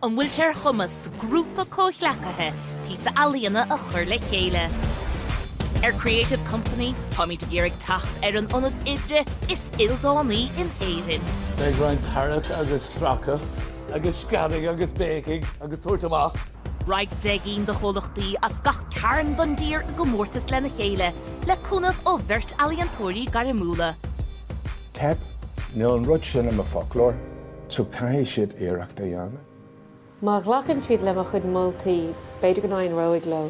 An bhfuil sé ar chumas grúpa comhghleacaithe píosa ealaíona a chur le chéile? Ar Creative Company, táimid ag iarraidh teacht ar an ionad oibre is ildánaí in Éirinn. Beidh roinnt tarrac agus stracadh agus screadaigh agus béicigh agus tabhairt amach. Raghaidh 10 gcinn de chomhlachtaí as gach cearn den dtír i gcomórtas lena chéile, le cúnamh ó bheirt ealaíontóirí gairmiúla. Teip? Níl an rud sin i mo foclóir. So caithfidh siad iarracht a dhéanamh. Má ghlacann siad le mo chuid moltaí, b'fhéidir go n-éireoidh leo,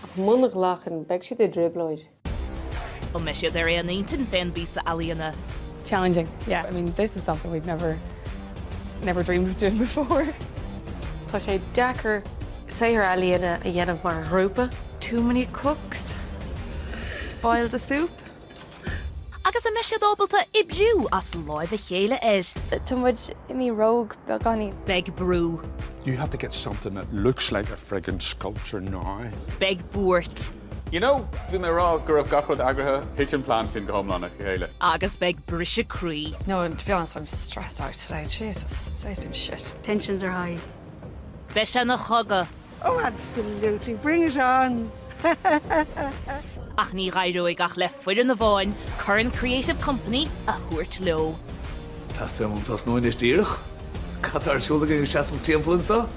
ach muna nglacann, beidh siad i dtrioblóid. An mbeidh siad ar aon intinn fén bpíosa ealaíona? Challenging, yeah, I mean this is something we've never, never dreamed of doing before. Tá sé deacair saothar ealaíona a dhéanamh mar ghrúpa. Too many cooks spoil the soup. Agus an mbeidh siad ábalta oibriú as láimh a chéile air? Tá muid imithe rogue beagáinín. Beidh brú. You have to get something that looks like a friggin sculpture now. Beidh buairt. You know, bhí mé ag rá go raibh gach rud eagraithe, thit an plean sin go hiomlán as a chéile. Agus beidh briseadh croí. No, to be honest, I'm stressed out today. Jesus, today's been shit. Tensions are high. Beidh sé ina chogadh. Oh absolutely, bring it on! Ach ní dh'éireoidh ach le foireann amháin Corn Creative Company a thabhairt leo. Tá suim ann tosnú anois díreach. Cad tá ar siúl againn ag seasamh timpeall anseo?